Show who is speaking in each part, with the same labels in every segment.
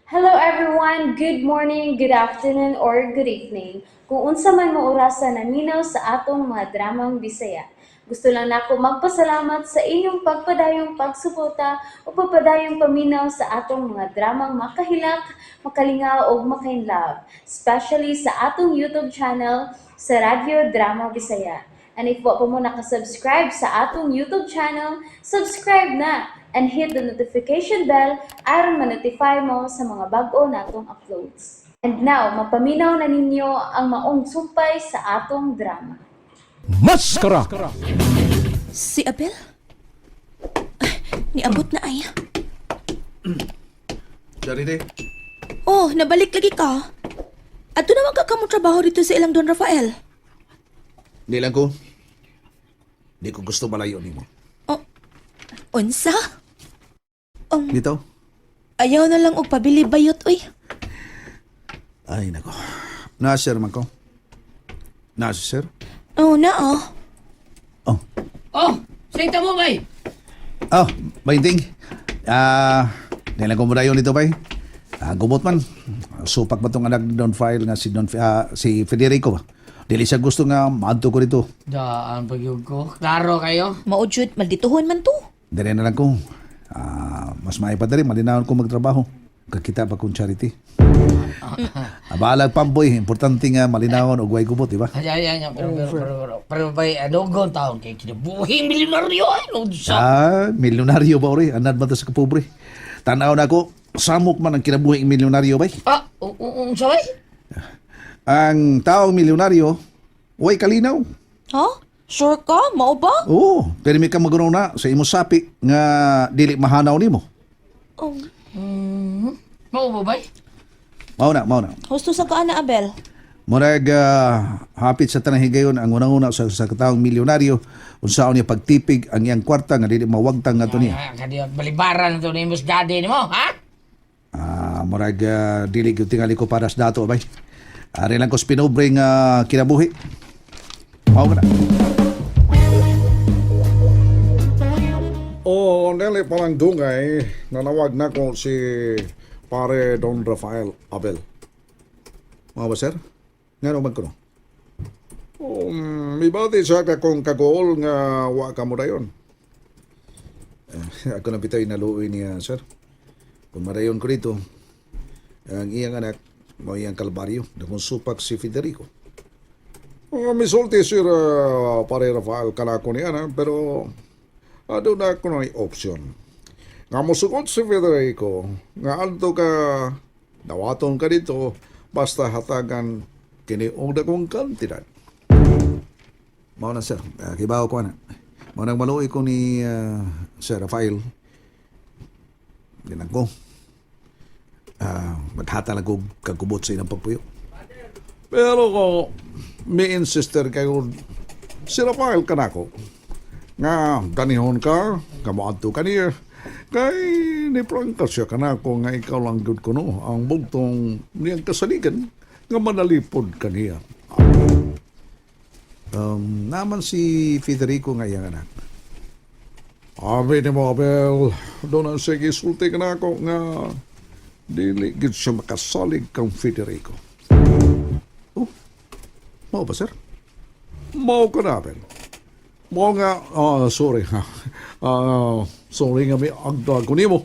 Speaker 1: Hello everyone! Good morning, good afternoon, or good evening. Kung unsa man mo orasa naminaw sa atong mga dramang Bisaya. Gusto lang nako magpasalamat sa inyong pagpadayong pagsuporta o pagpadayong paminaw sa atong mga dramang makahilak, makalingaw ug makainlove, especially sa atong YouTube channel sa Radyo Drama Bisaya. And if wa pa mo nakasubscribe sa atong YouTube channel, subscribe na and hit the notification bell aron ma-notify mo sa mga bag-o natong uploads. And now, mapaminaw na ninyo ang maong sumpay sa atong drama.
Speaker 2: Maskara!
Speaker 3: Si Abel? Ay, niabot na ay.
Speaker 4: Charity?
Speaker 3: Oh, nabalik lagi ka. Ato naman ka kamo trabaho dito sa ilang Don Rafael.
Speaker 4: Di lang ko. Di ko gusto malayo nimo.
Speaker 3: Oh, unsa?
Speaker 4: Dito?
Speaker 3: Ayaw na lang og pabili bayot, uy.
Speaker 4: Ay, nako. Na, sir, man ko. Na, sir?
Speaker 3: Oh, na oh.
Speaker 4: Oh.
Speaker 5: Oh, sita mo bay.
Speaker 4: Oh, bainting. Di lang ko muna yun dito, bay. Gumot man. Supak ba tong anak ni Don File nga si Don si Federico ba? Dili siya gusto nga maadto ko dito.
Speaker 5: Daan pagyug ko. Klaro kayo.
Speaker 3: Maujud, maldituhon man to.
Speaker 4: Dili na lang ko. Mas maayo pa diri, malinawon ko magtrabaho. Kakita pa kong charity. Balag pamboy, importante nga malinawon og way gubot, di ba?
Speaker 5: Ay, ay, ay, pero, pero, pero, pero, pero, bay, ano gong taon kay kinabuhi milyonaryo ay, no, sa.
Speaker 4: Milyonaryo ba ori? Anad ba to sa kapobre? Tanaw na ako, samok man ang kinabuhi ng milyonaryo bay.
Speaker 5: Ah, unsa bay?
Speaker 4: Ang taong milyonaryo, way kalinaw.
Speaker 3: Ha? Sure ka? Mao ba?
Speaker 4: Oo, pero may ka magunaw na sa imong sapi nga dili mahanaw nimo.
Speaker 3: Oh,
Speaker 5: Mao ba bay?
Speaker 4: Mao na, mao na.
Speaker 3: husto sa kaan na, Abel.
Speaker 4: Murag hapit sa tanang higayon ang unang-una sa kataong milyonaryo unsaon niya pagtipig ang iyang kwarta nga dili mawagtang ngadto niya.
Speaker 5: Ah, kadi balibaran na to ni Mus Daddy nimo, ha?
Speaker 4: Murag dili gyud tingali ko para sa dato bay. Ari lang ko sa pinobre nga kinabuhi. Mao ka na.
Speaker 6: Oh, neli palang dungay, nanawag na ko si pare Don Rafael Abel.
Speaker 4: Mao ba sir? Ngano man kuno?
Speaker 6: Ibati siya ka kung kagool nga wa ka mo dayon.
Speaker 4: Ako na bitay naluoy niya, sir. Kung marayon ko dito, ang iyang anak, mao iyang kalbaryo, dakong supak si Federico.
Speaker 6: Misulti sir pare Rafael kanako niya na, pero doon na ako na option. Nga mosugot si Federico, nga adto ka, dawaton ka dito, basta hatagan kini og dakong kantidad.
Speaker 4: Mao na, sir. Kibaw ko na. Mao nang maluoy ko ni Sir Rafael. Dinang ko. Maghata lang ko kagubot sa ilang pagpuyo.
Speaker 6: Pero ko, may insister kayo, si Rafael kanako, nga ganihon ka, kamuadto ka niya, kay ni Prangka siya kanako nga ikaw lang gud kuno ang bugtong niyang kasaligan nga manalipod kaniya.
Speaker 4: Naman si Federico nga iyang anak.
Speaker 6: Abi ni mo, Abel, doon ang sige sulti kanako nga dili gid siya makasalig kang Federico.
Speaker 4: Oh, mao ba, sir?
Speaker 6: Mao ka na, Abel. Mao nga, sorry ha. Sorry nga may agda ko nimo.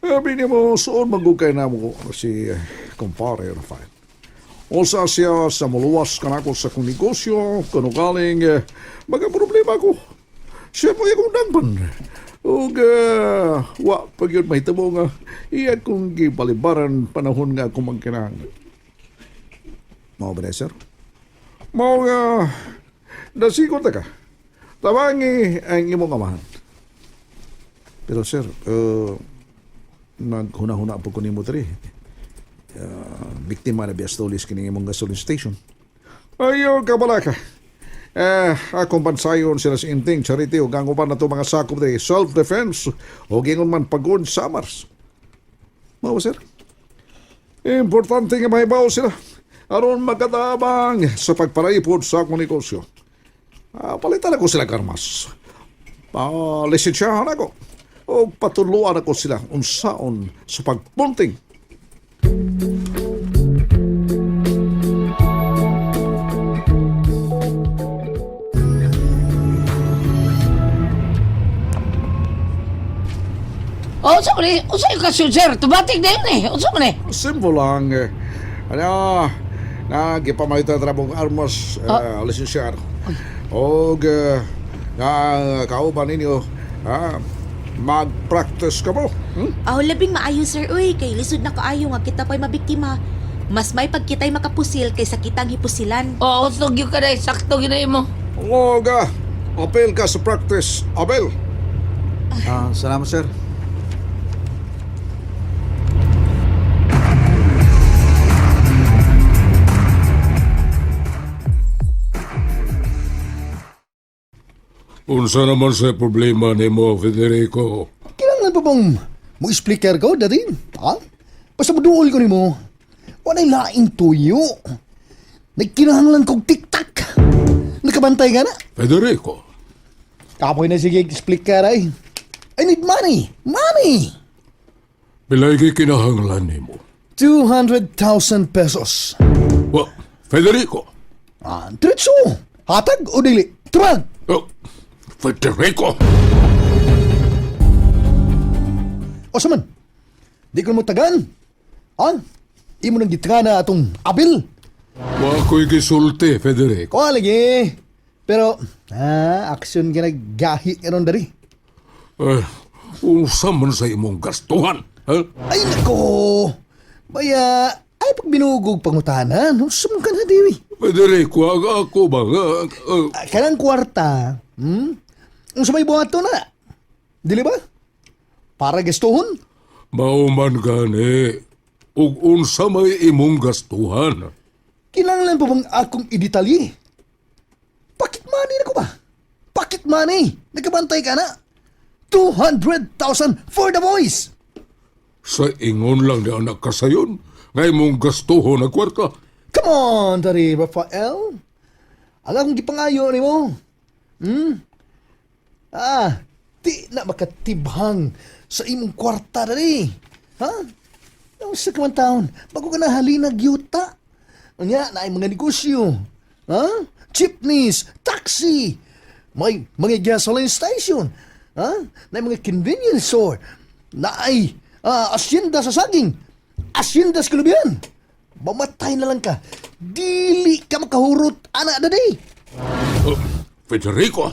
Speaker 6: Abi nimo, suon magukay na mo si kumpare Rafael. Usa siya sa muluwas kanako sa kong negosyo, kuno galing, mga problema ko. Siya mo akong dangpan. Ug wa pag yun mahitabo nga iya kong gibalibaran panahon nga akong magkinahanglan.
Speaker 4: Mao ba na, sir?
Speaker 6: Mao nga nasikot na ka. Tabangi ang imong amahan.
Speaker 4: Pero sir, naghuna-huna po ko nimo diri. Biktima na biyastolis kining imong gasoline station.
Speaker 6: Ayaw ka bala ka. Akong bansayon sila sa Inting Charity ug ang uban na to mga sakop diri self-defense o gingon man pagod sa Mars.
Speaker 4: Mao ba, sir?
Speaker 6: Importante nga mahibaw sila aron makatabang sa pagparaipod sa akong negosyo. Palitan ako sila karmas. Lisensyahan ako. O patuluan ako sila unsaon sa pagpunting.
Speaker 5: Oh, unsa man ni? Unsa yung kasyon, sir? Tubatik na yun eh. Unsa man eh?
Speaker 6: Simple lang. Eh. Ano, na gipamalitan na mong armas,
Speaker 5: Ah.
Speaker 6: lisensyado. Og na kauban ninyo, ah, mag-practice ka mo. Hmm?
Speaker 3: Aw, labing maayo sir, uy, kay lisod na kaayo nga kita pa'y mabiktima. Mas may pagkita'y makapusil kaysa kitang hipusilan.
Speaker 5: Oh, usog yun ka na. Sakto yun na mo.
Speaker 6: Og apel ka sa practice, Abel.
Speaker 4: Ah, salamat, sir.
Speaker 2: Unsa naman sa problema nimo, Federico?
Speaker 7: Kailangan pa bang mo-explicar ko, dati? Ha? Basta maduol ko nimo. Wala'y laing tuyo. Nagkinahanglan kog tiktak. Nakabantay ka na.
Speaker 2: Federico,
Speaker 7: Kapoy na sige explicar ay. I need money. Money!
Speaker 2: pilay kay kinahanglan nimo.
Speaker 7: 200,000 pesos.
Speaker 2: Wa, Federico.
Speaker 7: Ah, diretso. Hatag o dili? Tubag!
Speaker 2: Oh, Federico.
Speaker 7: O sa man? Di ko mo tagan. Ha? Imo nang gitrana atong abil.
Speaker 2: Wa ko'y gisulti, Federico.
Speaker 7: Kuha lagi. Pero, aksyon ka naggahi karon dari.
Speaker 2: Eh, unsa man sa imong gastuhan? Ha?
Speaker 7: Ay nako! Baya, ay pag binugog pangutanan, usum ka na diwi.
Speaker 2: Federico, ang ako ba nga?
Speaker 7: Ah, kanang kwarta, Ang sumay buhato na. Dili ba? Para gastuhon?
Speaker 2: Mao man gani. Ug unsa may imong gastuhan?
Speaker 7: Kinahanglan pa bang akong idetalye? Pocket money na ko ba? Pocket money! Nagkabantay ka na! 200,000 for the boys!
Speaker 2: Sa ingon lang ni anak kasayon, nga imong gastuhon ang kwarta.
Speaker 7: Come on, Dari Rafael. Ang akong gipangayo ni mo. Hmm? Ah, di na makatibhang sa imong kwarta dali. Ha? Nang sa kaman taon, bago ka na halinag yuta. Unya, na ay mga negosyo. Ha? Jeepneys, taxi, may mga gasoline station. Ha? Na ay mga convenience store. Na ay asyenda sa saging. Asyenda sa kulubian. Mamatay na lang ka. Dili ka makahurot, anak dadi.
Speaker 2: Oh, Federico,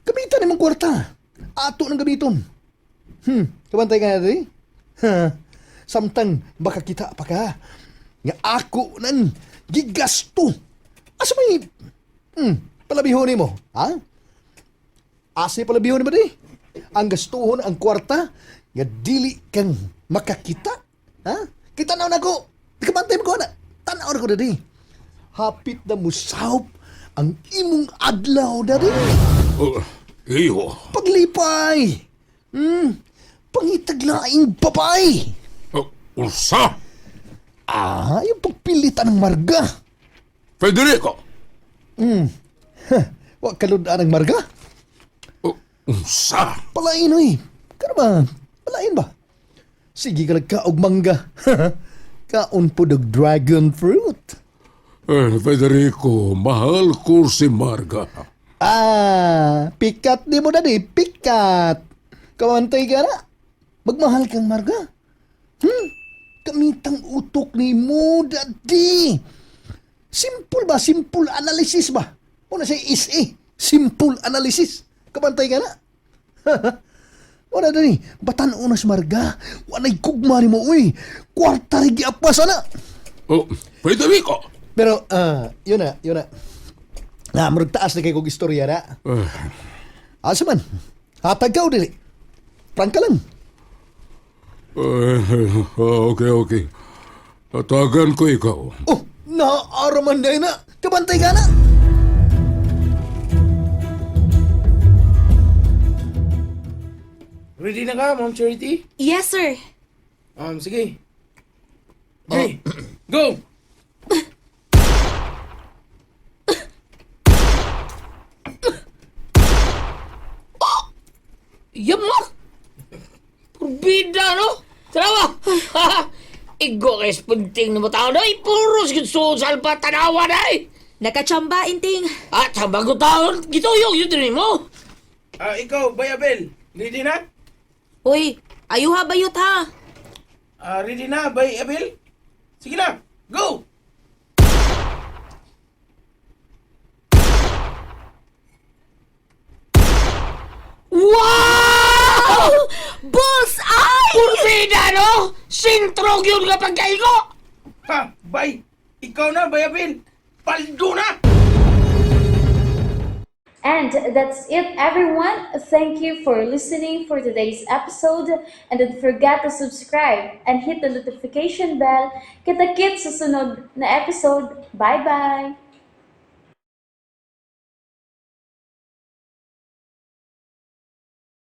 Speaker 7: Gamitan imong kwarta. Ato nang gamiton. Kabantay ka na dadi. Ha, samtang baka kita pa ka. Nga ako nang gigasto. Asa may palabihon nimo, ha? Asa palabihon nimo di? Ang gastuhon ang kwarta nga dili kang makakita. Ha? Kita na nako. Kabantay mo ko na. Tanaw na ko dadi. Hapit na musawp ang imong adlaw dadi.
Speaker 2: oh, iho.
Speaker 7: Paglipay! Pangitaglaing babae!
Speaker 2: Oh, unsa?
Speaker 7: Ah, yung pagpilitan ng marga.
Speaker 2: Federico!
Speaker 7: Wa kaludaan ng marga.
Speaker 2: Oh, unsa?
Speaker 7: Palain oy. Kano ba? Palain ba? Sige ka nagkaog mangga. Kaon po og dragon fruit.
Speaker 2: Eh, Federico, mahal ko si Marga.
Speaker 7: Ah, pikat di mo dadi, pikat. Kawantay ka na. Magmahal kang marga. Kamitang utok ni mo, dadi. Simple ba? Simple analysis ba? Una siya is eh. Simple analysis. Kabantay ka na. Wala dani. Batan unas marga. Walay kugma ni mo, uy. Kwarta rin giapas, ana.
Speaker 2: Oh, Federico!
Speaker 7: Pero, yun na, yun na. Na, murag taas na kay kog istorya na.
Speaker 2: Eh,
Speaker 7: Asa man? Hatag ka o dili? Prangka lang.
Speaker 2: eh, okay, okay. Tatagan ko ikaw.
Speaker 7: Oh, naaraman na na. Kabantay ka na.
Speaker 8: Ready na ka, Ma'am Charity?
Speaker 3: Yes, sir.
Speaker 8: Sige. Okay, go!
Speaker 5: Yamak! Kurbida, no? Salawa! Igo kay spunting na mo tao na, puro sa salpa tanawa na eh.
Speaker 3: Nakachamba, Inting.
Speaker 5: At sa bago taon, gituyog yun din mo.
Speaker 8: Ah, ikaw, Bay Abel. Ready na?
Speaker 3: Uy, ayuha bayot ha.
Speaker 8: Ah, ready na, Bay Abel? Sige na, go!
Speaker 5: Wow!
Speaker 3: Bullseye!
Speaker 5: Purbida, no? Sintrog yun nga pagkaigo!
Speaker 8: Ha, Bay! Ikaw na, Bay Abel! Paldo na!
Speaker 1: And that's it, everyone. Thank you for listening for today's episode. And don't forget to subscribe and hit the notification bell. Kita-kits sa sunod na episode. Bye-bye!